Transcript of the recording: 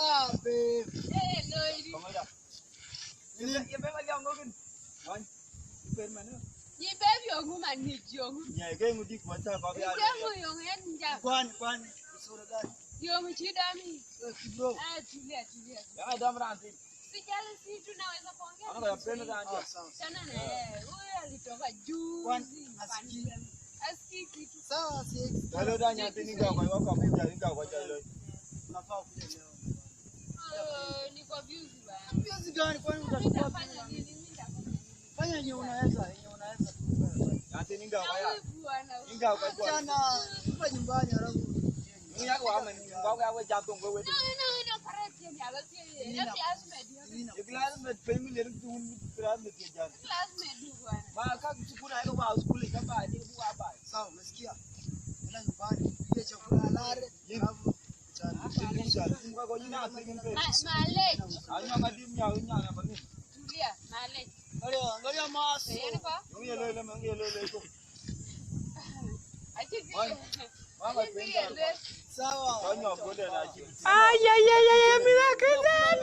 Safi. Eh, loiri. Kwani kwani sura gani? Wewe kidogo. Sijali, si tunaweza kuongea. Ah, sawa. Sana na yeye. Huyu alitoka juzi. Kwani asikii? Asikii kitu. Sawa, si unafaa kuja leo. Oh, niko busy bwana. Busy gani kwani Mimi utachukua? nitafanya nini? Mimi nitafanya nini? Fanya yenye unaweza, yenye unaweza tu. Na huyu bwana. Achana, tupa nyumbani halafu. No, no, no, correct yeye ala si yeye. Ya classmate, ya classmate bwana. Sawa, umesikia? Enda nyumbani, upike chakula alale, halafu mchana. Malek. Tulia, Malek. Angalia, angalia maso. Yeye kwa? Acha Sawa. Ay, ay, ay, ay, mira qué tal.